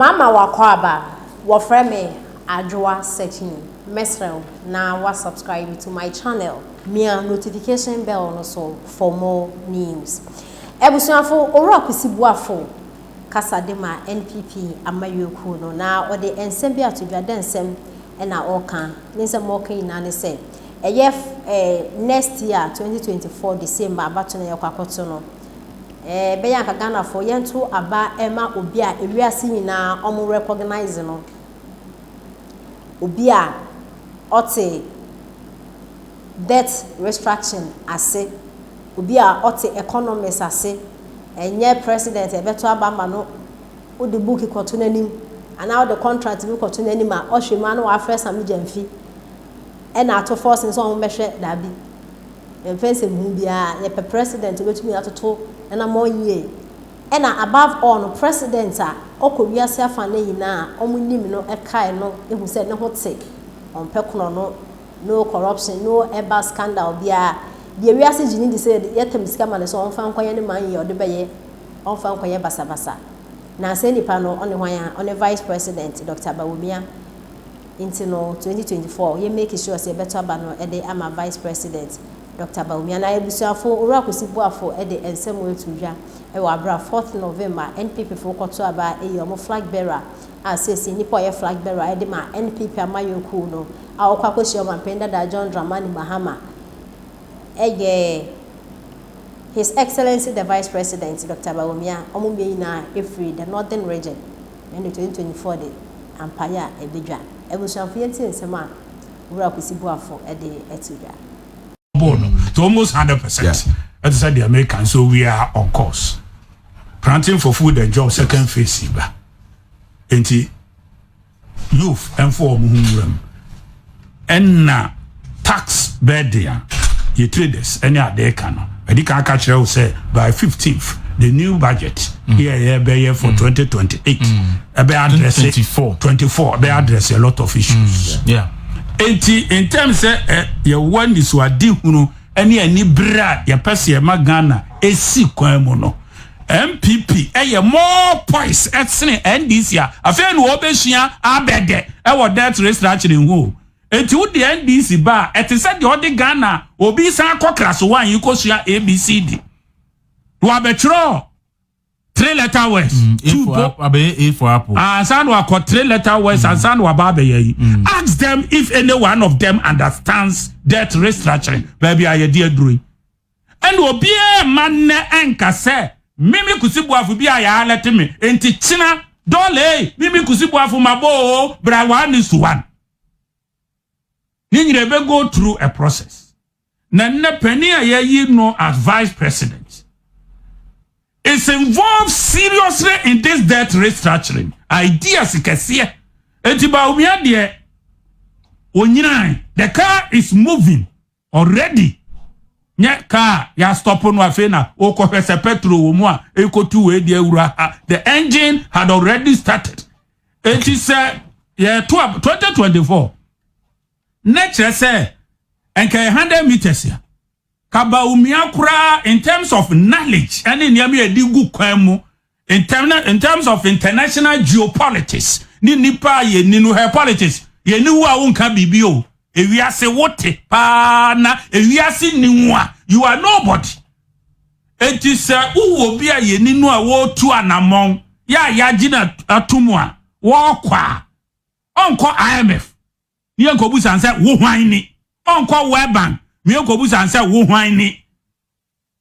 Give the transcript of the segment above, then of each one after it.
Mama wakɔ wɔfrɛ me Adwoa Searching. Mesrɛ wo na wa subscribe to my channel, mia notification bell no so for more news. Abusuafo, Owura Kusi Boafo kasa de ma NPP amanyɔkuo no na ɔde nsɛm bi ato dwa. Dɛ nsɛm ɛna ɔreka ne nsɛm a ɔreka nyinaa ne sɛ ɛyɛ next year 2024 December abato no yɛkɔ akɔto no, bɛyɛ anka Ghanafoɔ yɛnto aba ɛma obi a ewiase nyinaa ɔmo recognize no, obi a ɔte debt restructuring ase, obi a ɔte economics ase. Ɛnyɛ president ɛbɛto aba ma no wode book kɔto n'anim anaa wode contract bi kɔto n'anim a ɔhwɛ mu a na wafrɛ Sammy Gyamfi ɛna ato force nso ɔmo bɛhwɛ. Daabi, yɛmfɛ nsɛm hu biara. Yɛpɛ president obɛtumi atoto ɛnam ɔyie, ɛna above all no, president a ɔkɔ wiase afa ne nyinaa a ɔmo nim no, ɛkae no ehu sɛ ne ho te, ɔmpɛ korɔ no, no corruption, no ɛba scandal biara. Deɛ wiase gye ne di sɛ yɛtɛm sika ma ne sɛ ɔmfa nkɔyɛ ne man yie, ɔde bɛyɛ, ɔmfa nkɔyɛ basabasa. Na sɛ nipa no ɔne hwan a ɔne Vice President Dr. Bawumia. Nti no 2024 yɛ make sure sɛ yɛbɛto aba no ɛde ama Vice President Dr. Bawumia. Na abusuafo, Owura Kwesi Boafo ɛde nsɛm wɔ etu dwa ɛwɔ abera 4th November NPP fo kɔto aba eyi ɔmo flag bearer a seesei nipa a ɔyɛ flag bearer ɛde ma NPP amanyɔkuo no a ɔkɔ akɔhyia ɔmanpanyin dada John Dramani Mahama ɛyɛ His Excellency the Vice President Dr. Bawumia. Ɔmo mmea nyinaa efiri the Northern Region. Ɛne 2024 de ampaeɛ a ɛbɛdwa. Abusuafo, yɛntie nsɛm a Owura Kwesi Boafo ɛde ɛto dwa. Ball no to almost 100%. Ɛte sɛ the American, so we are on course. Planting for Food and Job second phase ba nti youth ɛnfo wɔn ho nwura mu, ɛnna tax burden a yɛ traders ɛne adeɛ ka no ɛdi kan aka kyerɛ wo sɛ by 15th the new budget here yɛ bɛyɛ for 2028 ɛbɛ address 24. 24 ɛbɛ address a lot of issues. Eti in terms sɛ yɛwɔ nisuade hunu ɛne ani bere a yɛpɛ sɛ yɛma Ghana esi kwan mu no, NPP ɛyɛ more poise ɛsene NDC a afei na wɔbɛsua abɛdɛ ɛwɔ debt restructuring ho. Eti wo de NDC ba a, ɛte sɛ deɛ ɔde Ghana obi san kɔ class one yi kɔsua ABCD wabɛtwerɛ three letter words. A two for po apple, abɛyɛ A for apple. Ansa na wakɔ three letter words, ansa na waba abɛyɛ yi. Ask them if any one of them understands debt restructuring baabi a yɛde aduro yi. Ɛna obiara ma nnɛ ɛnka sɛ mimi Kusi Buafo bi a yɛa alert me nti kyena dɔɔla yi mimi Kusi Buafo ma bɔ o bra 1 is to 1 ne nyina ebe go through a process. Na nnɛ panin a yɛyi no as vice president is involved seriously in this debt restructuring ideas kɛseɛ. Eti Bawumia deɛ onyina, the car is moving already. Nyɛ car ya stop no afei na okɔhwɛ sɛ petrol wɔ mu a ekotu wei deɛ awura ha. The engine had already started. Eti sɛ yɛto 2024 ne kyerɛ sɛ nka yɛ 100 meters a ka Bawumia koraa in terms of knowledge ɛne nneɛma yɛde gu kwan mu in terms of international geopolitics ne nipa a yɛni no hɛ politics yɛni wo a wonka biribi o. Ewiase wote paa na ewiase ni wo a you are nobody. Eti sɛ wowɔ bi a yɛni no a wɔretu anammɔn yɛ a yɛagye na ato mu a wɔrekɔ a ɔnkɔ IMF ne yɛn nkɔbu san sɛ wo hwan ni, ɔnkɔ World Bank ne yɛn nkɔbu san sɛ wo hwan ni,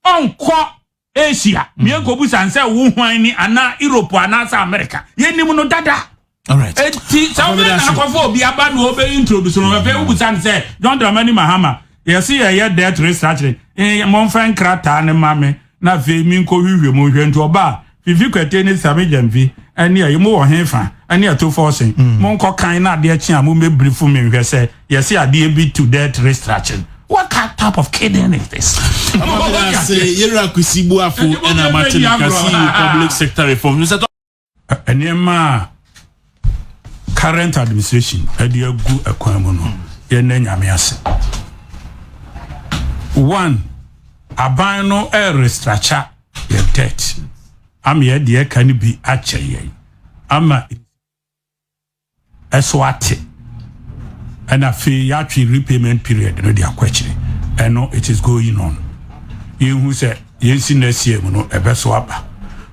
ɔnkɔ Asia ne yɛn nkɔbu san sɛ wo hwan ni, anaa Europe anaasɛ America. Yɛnim no dada. Eti sɛ wobɛ na akɔfo obi aba na ɔbɛ introduce no afei wobusa no sɛ John Dramani Mahama yɛsi yɛyɛ debt restructuring, momfa nkrataa ne ma me na afei mi nkɔ hwehwɛ mu hwɛ. Nti ɔba a Fifi Kwete ne Sammy Gyamfi ɛne ɛyi mo wɔ he fa ɛne ɛto fɔɔsen mo nkɔ kan na adeɛ kye a mo mɛ brief mi nhwɛ sɛ yɛsi adeɛ bi to debt restructuring. What kind type of kidding is this? Yɛwura Kwesi Buafo ɛna mate no kasi public sector reform. Nneɛma a current administration ɛde agu ɛkwan mu no, yɛn Nyame ase. One, aban no ɛrestructure yɛ debt ama yɛ deɛ ɛka no bi akyɛ yɛn ama. ɛso ate. Ɛna afei yɛatwe repayment period no de akɔ akyire. Ɛno it is going on. Yɛnhu sɛ yɛnsi next year mu no ɛbɛ so aba.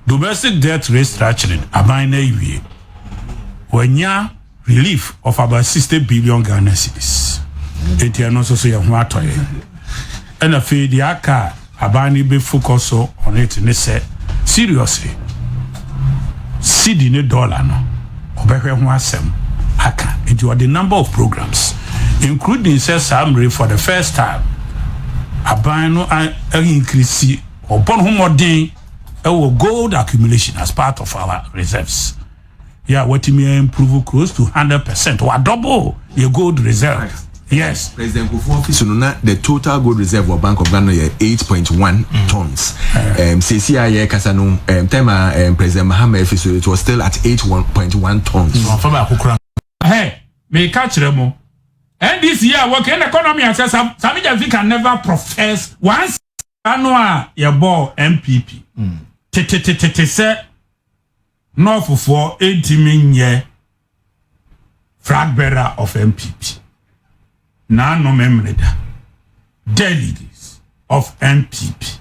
Domestic debt restructuring, aban no awie, wanya relief of about 60 billion Ghana cedis, eti ɛno nso so yɛ ho atɔ yɛn. Ɛna afei deɛ aka a aban no bɛ focus so on it ne sɛ, seriously, cedi ne dollar no, ɔbɛhwɛ ho asɛm aka. Nti ɔde number of programs, including sɛ saa mmere, for the first time, aban no a increase, ɔbɔ ne ho mmɔden ɛwɔ gold accumulation as part of our reserves. Yeah, watumi improve close to 100%, wa double your gold reserve, yes. President Kufuor office no, na the total gold reserve wɔ Bank of Ghana yɛ 8.1 tons. Seesi a yɛrekasa no, time a President Mahama efi so, it was still at 8.1 tons. Wɔnfa baako kora. Hey, meka kyerɛ mo, NDC a wɔkɛ in economy asɛ Sammy Gyamfi can never profess once ano a yɛbɔ NPP tetetete sɛ nɔɔfofoɔ ntumi nyɛ flag bearer of NPP. N'ano memene da delegates of NPP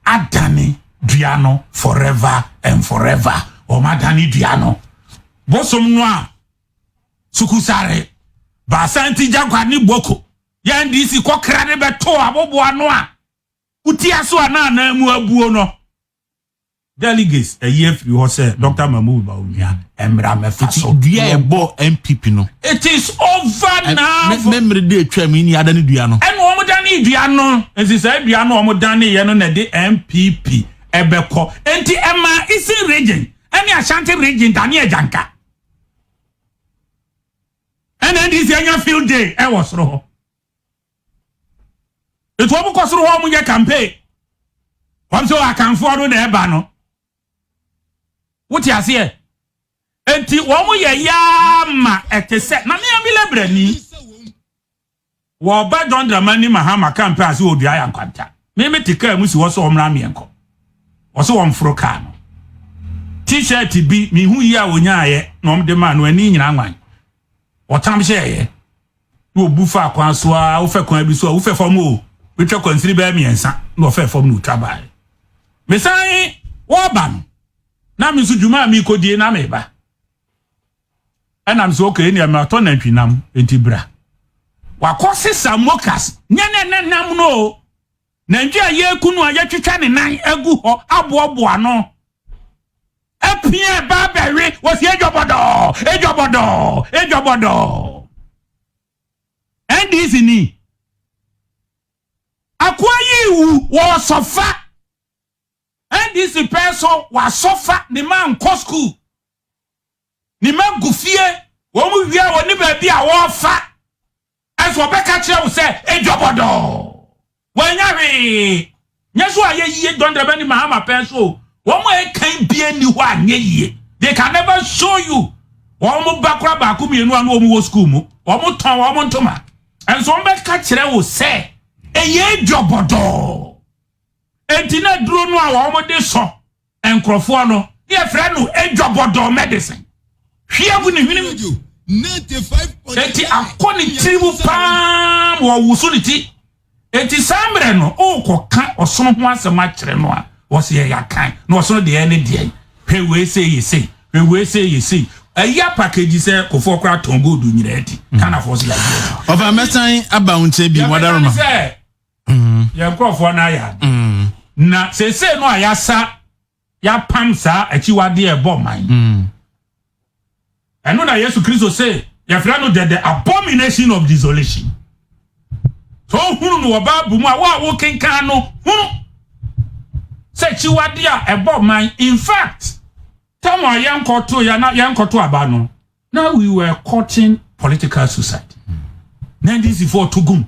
adane dua no forever and forever. Wɔn adane dua no bosom no a sukusare baasa nti jagua ne boko yɛn NDC kɔkra ne bɛto aboboa no a wotia so a na anan mu abuo no, delegates ɛyi afiri hɔ sɛ Dr Mahmood Bawumia mmra mɛfa so. Dua a ɛbɔ NPP no. It is over now. Mɛmmerɛ de atwa mu ni ada ne dua no. Ɛna wɔn dane dua no, nti saa dua no wɔn dane yɛ no na ɛde NPP ɛbɛkɔ. Nti ɛma Eastern Region ɛne Ashanti Region dane agyanka, ɛna NDC anya field day ɛwɔ soro hɔ. Etu wɔn kɔ soro hɔ, wɔn yɛ campaign, wɔn sɛ Akanfoɔ no na ɛba no, wote aseɛ? Nti wɔn yɛ yaa ma ɛte sɛ na mmea mi lɛbrɛni wɔba John Dramani Mahama campaign ase wɔ dua yɛ nkwanta. Mímí te kaa mu si hɔ sɛ wɔn mmra mmiɛnkɔ, wɔsɛ wɔn foro kaa no, T-shirt bi mihu yi a wɔnyaayɛ na wɔn de maa no, ani nyinaa nwan wɔtam hyɛɛyɛ na obu fa kwan so a wofɛ kwan bi so a wofɛ fam o, wotwa kwansiri bɛyɛ mmiɛnsa na wɔfɛ fam na otwa baeɛ. Mesan wɔɔba no na mi nso dwuma a mi kɔ die na mi ba, ɛnam sɛ okay, nea mi atɔ nantwi nam nti bra wakɔ sisa mokas nyɛ ne ne nam no o, nantwi a yɛku no a yɛtwitwa ne nan agu hɔ aboaboa no apia ba bɛwe, wɔsi edwabɔdɔɔ, edwabɔdɔɔ, edwabɔdɔɔ. NDC ni akoa yi wu wɔsɔfa NDC pɛɛ so, wasɔfa ne ma nkɔ school, ne ma gu fie, wɔn mu wia wɔ ne baabi a wɔrefa, ɛnso ɔbɛka kyerɛ wo sɛ edwabɔdɔɔ, wɔanya hwee nyɛ so a yɛyie. John Dramani Mahama pɛɛ so, wɔn a ɛkan bie ni hɔ a nyɛ yie. They can never show you wɔn mo ba kora baako mmienu a na wɔn wɔ school mu, wɔn tɔn wɔn ntoma, ɛnso wɔn bɛka kyerɛ wo sɛ ɛyɛ edwabɔdɔɔ. Eti na duro no a wɔn de sɔ nkurɔfoɔ no, yɛfrɛ no edwabɔdɔɔ medicine, hwie gu ne hwenem. Eti akɔ ne tiri mu paa ma ɔwoso ne ti. Eti saa mmerɛ no ɔrekɔka ɔsono ho asɛm akyerɛ no a, wɔsi yɛ yakan na ɔsono deɛ ne deɛ, hwɛ wei se yɛ sei, hwɛ wei se yɛ sei, ɛyi apackage sɛ Kofoɔ koraa tɔn gold nyinaa di Ghanafoɔ so yɛ adeɛ. Ɔfa mɛsan aba wo nkyɛn bi wadaroma. Sɛ yɛn nkurɔfoɔ no ayɛ ade na seesei no a yɛasa yɛapam saa akyiwadeɛ ɛbɔ man ɛno na Yesu Kristo se yɛfrɛ no the abomination of desolation. So ohunu no wɔ Baabu mu a, wo a wokenkan no hunu sɛ akyiwadeɛ a ɛbɔ man. In fact, tam a yɛnkɔto yɛ na yɛnkɔto aba no na we were courting political suicide. NDC foɔ to gum,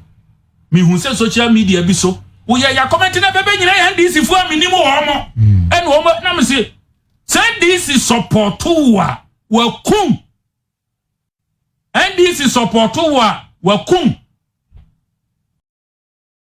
mihu sɛ social media bi so woyɛ yɛ comment na bɛbɛ nyina yɛ NDC foɔ a minim wɔn mo, ɛna wɔn nam se sɛ NDC support wo a wakum, NDC support wo a wakum.